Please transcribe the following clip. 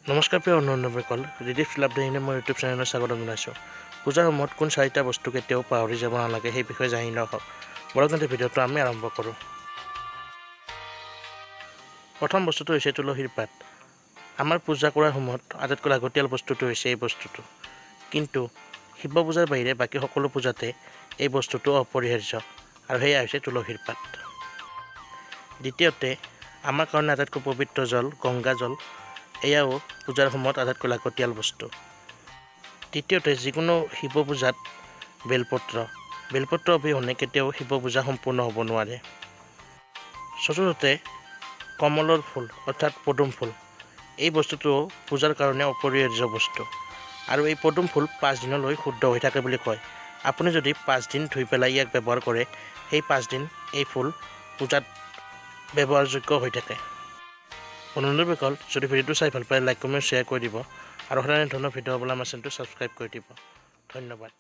নমস্কাৰ প্ৰিয় বন্ধুসকল, ৰিদিপ লাভদাহিনী মই ইউটিউব চেনেলত স্বাগতম জনাইছোঁ। পূজাৰ সময়ত কোন চাৰিটা বস্তু কেতিয়াও পাহৰি যাব নালাগে, সেই বিষয়ে জানি লওঁ আহক। বলক তেন্তে ভিডিঅ'টো আমি আৰম্ভ কৰোঁ। প্ৰথম বস্তুটো হৈছে তুলসীৰ পাত। আমাৰ পূজা কৰাৰ সময়ত আটাইতকৈ লাগতিয়াল বস্তুটো হৈছে এই বস্তুটো। কিন্তু শিৱ পূজাৰ বাহিৰে বাকী সকলো পূজাতে এই বস্তুটো অপৰিহাৰ্য, আৰু সেয়া হৈছে তুলসীৰ পাত। দ্বিতীয়তে, আমাৰ কাৰণে আটাইতকৈ পবিত্ৰ জল গংগা জল, এয়াও পূজাৰ সময়ত আটাইতকৈ লাগতিয়াল বস্তু। তৃতীয়তে, যিকোনো শিৱ পূজাত বেলপত্ৰ, বেলপত্ৰ অবিহনে কেতিয়াও শিৱ পূজা সম্পূৰ্ণ হ'ব নোৱাৰে। চতুৰ্থতে, কমলৰ ফুল অৰ্থাৎ পদুম ফুল, এই বস্তুটোও পূজাৰ কাৰণে অপৰিহাৰ্য বস্তু। আৰু এই পদুম ফুল 5 দিনলৈ শুদ্ধ হৈ থাকে বুলি কয়। আপুনি যদি 5 দিন ধুই পেলাই ইয়াক ব্যৱহাৰ কৰে, সেই 5 দিন এই ফুল পূজাত ব্যৱহাৰযোগ্য হৈ থাকে। বন্ধুসকল, যদি ভিডিঅ'টো চাই ভাল পায়, লাইক, কমেণ্ট, শ্বেয়াৰ কৰি দিব আৰু সদায় ধৰণৰ ভিডিঅ' পাবলৈ আমাৰ চেনেলটো ছাবস্ক্ৰাইব কৰি দিব। ধন্যবাদ।